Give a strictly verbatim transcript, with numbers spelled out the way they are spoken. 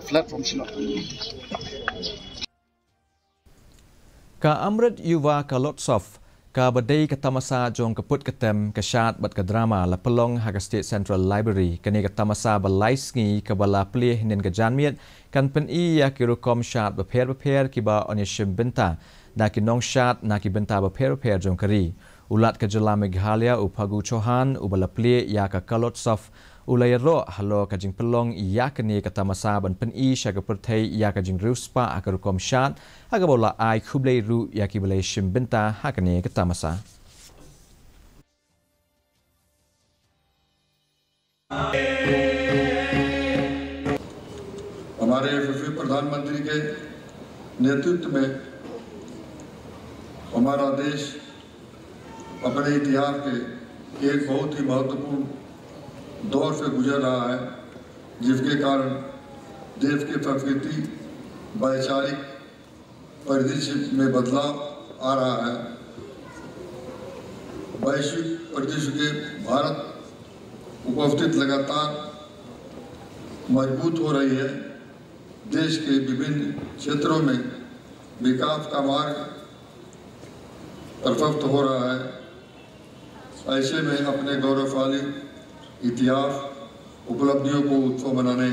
Platform Shillong. Ka Amrit Yuva Kalotsav, ka ba dei ka tamasa jong ka put ka tem, ka shad bad ka drama, la pynlong ha ka State Central Library. Kane ka tamasa ba lai sngi ka ba la plie hynnin ka janmiet kan pyni ïa ki rukom shad bapher bapher ki ba yn ïashim bynta da ki nongshad na ki bynta bapher bapher jong ka ri. U Lat ka jylla Meghalaya, u Phagu Chauhan, u ba la plie ïa ka Kalotsav, u la ïaroh halor ka jingpynlong ïa kane ka tamasa ban pyni sha ka pyrthei ïa ka jingriewspah ha ka rukom shad, ha kaba u la ai khublei ruh ïa ki ba la ïashim bynta ha kane ka tamasa. हमारे यशस्वी प्रधानमंत्री के नेतृत्व में हमारा देश अपने इतिहास के एक बहुत ही महत्वपूर्ण दौर से गुजर रहा है, जिसके कारण देश की संस्कृति, वैचारिक परिदृश्य में बदलाव आ रहा है। वैश्विक परिदृश्य के भारत उपस्थिति लगातार मजबूत हो रही है। देश के विभिन्न क्षेत्रों में विकास का मार्ग प्रशस्त हो रहा है। ऐसे में अपने गौरवशाली इतिहास, उपलब्धियों को उत्सव मनाने